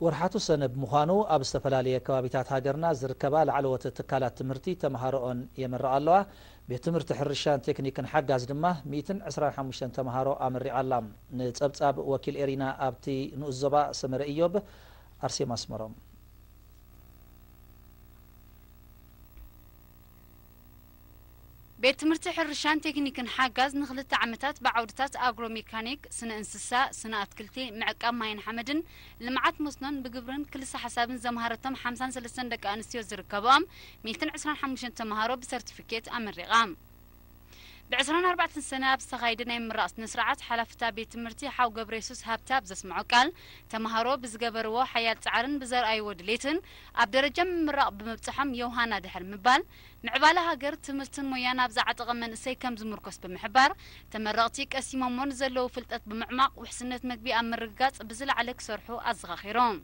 ወርሓቱ ሰነ ብምዃኑ ኣብ ዝተፈላለየ ከባቢታት ሃገርና ዝርከባ ላዕለዎት ትካላት ትምህርቲ ተምሃሮኦን የመርቓ ኣለዋ። ቤት ትምህርቲ ሕርሻን ቴክኒክን ሓጋዝ ድማ ሚእትን ዕስራን ሓሙሽተን ተምሃሮ ኣመሪቓ ኣላ። ንጸብጻብ ወኪል ኤሪና ኣብቲ ንኡስ ዞባ ሰመረ እዮብ፣ ኣርሴማ ኣስመሮም። ቤት ትምህርቲ ሕርሻን ቴክኒክን ሓጋዝ ንክልተ ዓመታት ብዓውድታት ኣግሮ ሜካኒክ፣ ስነ እንስሳ፣ ስነ ኣትክልቲ፣ ምዕቃብ ማይን ሓመድን፣ ልምዓት መስኖን ብግብርን ክልሰ ሓሳብን ዘምሃረቶም ሓምሳን ሰለስተን ደቂ ኣንስትዮ ዝርከብኦም ሚእትን ዕስራን ሓሙሽተን ተምሃሮ ብሰርቲፊኬት ኣመሪቓ። ብ ዕስራን ኣርባዕተን ሰነ ኣብ ዝተኻየደ ናይ ምምራቕ ስነ ስርዓት ሓላፍታ ቤት ትምህርቲ ሓው ገብረ የሱስ ሃብተ ኣብ ዘስምዖ ቃል፣ ተምሃሮ ብዝገበርዎ ሓያል ጻዕርን ብዘርኣይዎ ድሌትን ኣብ ደረጃ ምምራቕ ብምብጽሖም ዮሃና ድሕር ምባል፣ ምዕባለ ሃገር ትምህርትን ሞያን ኣብ ዝዓጠቐ መንእሰይ ከም ዝምርኮስ ብምሕባር፣ ተመረቕቲ ቀሲሞሞ ንዘለዉ ፍልጠት ብምዕማቕ ውሕስነት መግቢ ኣብ ምርግጋጽ ብዝለዓለ ክሰርሑ ኣዘኻኺሮም።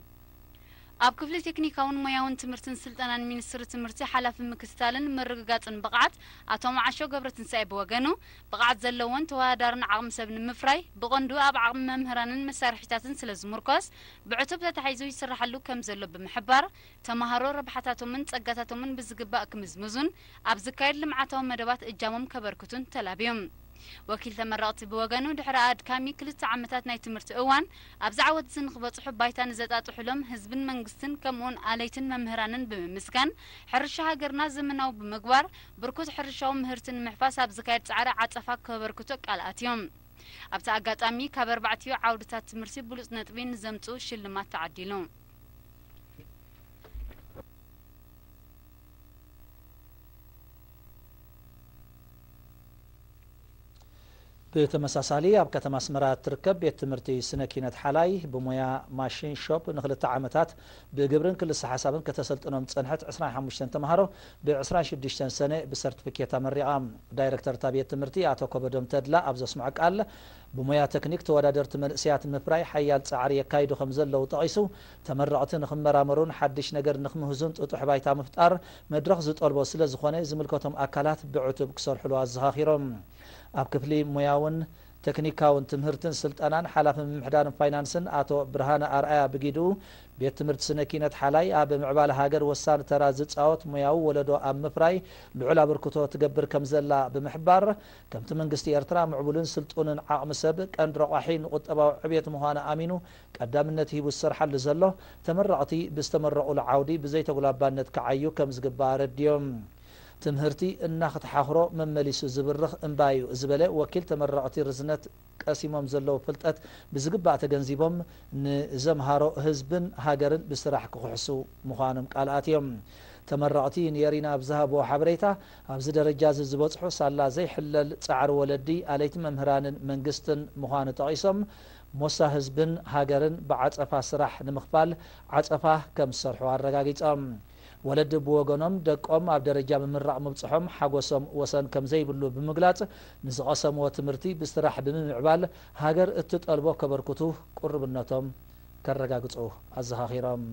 ኣብ ክፍሊ ቴክኒካውን ሞያውን ትምህርትን ስልጠናን ሚኒስትሪ ትምህርቲ ሓላፊ ምክትታልን ምርግጋጽን ብቕዓት ኣቶ መዓሾ ገብረትንሳኤ ብወገኑ፣ ብቕዓት ዘለዎን ተወዳዳርን ዓቕሚ ሰብ ንምፍራይ ብቐንዱ ኣብ ዓቕሚ መምህራንን መሳርሒታትን ስለ ዝምርኮስ ብዕቱብ ተታሒዙ ይስራሓሉ ከም ዘሎ ብምሕባር፣ ተምሃሮ ረብሓታቶምን ጸጋታቶምን ብዝግባእ ክምዝምዙን ኣብ ዝካየድ ልምዓታዊ መደባት እጃሞም ከበርክቱን ተላብዮም። ወኪል ተመረቕቲ ብወገኑ፣ ድሕሪ ኣድካሚ ክልተ ዓመታት ናይ ትምህርቲ እዋን ኣብዚ ዓወት እዚ ንኽበጽሑ ባይታ ንዘጣጥሑሎም ህዝብን መንግስትን ከምኡውን ኣለይትን መምህራንን ብምምስጋን፣ ሕርሻ ሃገርና ዘመናዊ ብምግባር ብርኩት ሕርሻዊ ምህርቲ ንምሕፋስ ኣብ ዝካየድ ጻዕሪ ዓጸፋ ከበርክቱ ቃል ኣትዮም። ኣብቲ ኣጋጣሚ ካብ ኣርባዕቲኡ ዓውድታት ትምህርቲ ብሉጽ ነጥቢ ንዘምጽኡ ሽልማት ተዓዲሉ። ብተመሳሳሊ ኣብ ከተማ ኣስመራ እትርከብ ቤት ትምህርቲ ስነ ኪነት ሓላይ ብሞያ ማሽን ሾፕ ንክልተ ዓመታት ብግብርን ክልሰ ሓሳብን ከተሰልጥኖም ዝጸንሐት ዕስራን ሓሙሽተን ተምሃሮ ብ ዕስራን ሽዱሽተን ሰነ ብሰርቲፊኬት ኣመሪቓ። ዳይረክተር እታ ቤት ትምህርቲ ኣቶ ኮበዶም ተድላ ኣብ ዘስምዖ ቃል፣ ብሞያ ተክኒክ ተወዳደርቲ መንእሰያት ንምፍራይ ሓያል ጻዕሪ የካይዱ ከም ዘለዉ ጠቒሱ፣ ተመረቕቲ ንኽመራመሩን ሓድሽ ነገር ንኽምህዙን ጥጡሕ ባይታ ምፍጣር መድረኽ ዝጠልቦ ስለ ዝኾነ፣ ዝምልከቶም ኣካላት ብዕቱብ ክሰርሕሉ ኣዘኻኺሮም። ኣብ ክፍሊ ሞያውን ተክኒካውን ትምህርትን ስልጠናን ሓላፊ ምምሕዳርን ፋይናንስን ኣቶ ብርሃነ ኣርኣያ ብጊድኡ፣ ቤት ትምህርቲ ስነ ኪነት ሓላይ ኣብ ምዕባለ ሃገር ወሳኒ ተራ ዝጻወት ሞያዊ ወለዶ ኣብ ምፍራይ ልዑል ኣበርክቶ ትገብር ከም ዘላ ብምሕባር፣ ከምቲ መንግስቲ ኤርትራ ምዕቡልን ስልጡንን ዓቕሚ ሰብ ቀንዲ ረቋሒ ንቁጠባዊ ዕብየት ምዃኑ ኣሚኑ ቀዳምነት ሂቡ ዝሰርሓሉ ዘሎ፣ ተመረቕቲ ብዝተመረቑሉ ዓውዲ ብዘይተጉላባነት ክዓዩ ከም ዝግባእ ኣረድዮም። ትምህርቲ እናኽትሓኽሮ መመሊሱ ዝብርኽ እምባ እዩ ዝበለ ወኪል ተመረቕቲ፣ ርዝነት ቀሲሞም ዘለዉ ፍልጠት ብዝግባእ ተገንዚቦም ንዘምሃሮ ህዝብን ሃገርን ብስራሕ ክኽሕሱ ምዃኖም ቃል ኣትዮም። ተመረቕቲ ንኤሪና ኣብ ዝሃብዎ ሓበሬታ፣ ኣብዚ ደረጃ እዚ ዝበጽሑ ሳላ ዘይሕለል ጻዕሪ ወለዲ፣ ኣለይቲ መምህራንን መንግስትን ምዃኑ ጠቒሶም፣ ሞሳ ህዝብን ሃገርን ብዓጸፋ ስራሕ ንምኽፋል ዓጸፋ ከም ዝሰርሑ ኣረጋጊጾም። ወለዲ ብወገኖም፣ ደቆም ኣብ ደረጃ ምምራቕ ምብጽሖም ሓጎሶም ወሰን ከም ዘይብሉ ብምግላጽ፣ ንዝቐሰምዎ ትምህርቲ ብስራሕ ብምምዕባል ሃገር እትጠልቦ ከበርክቱ ቅሩብነቶም ከረጋግጹ ኣዘኻኺሮም።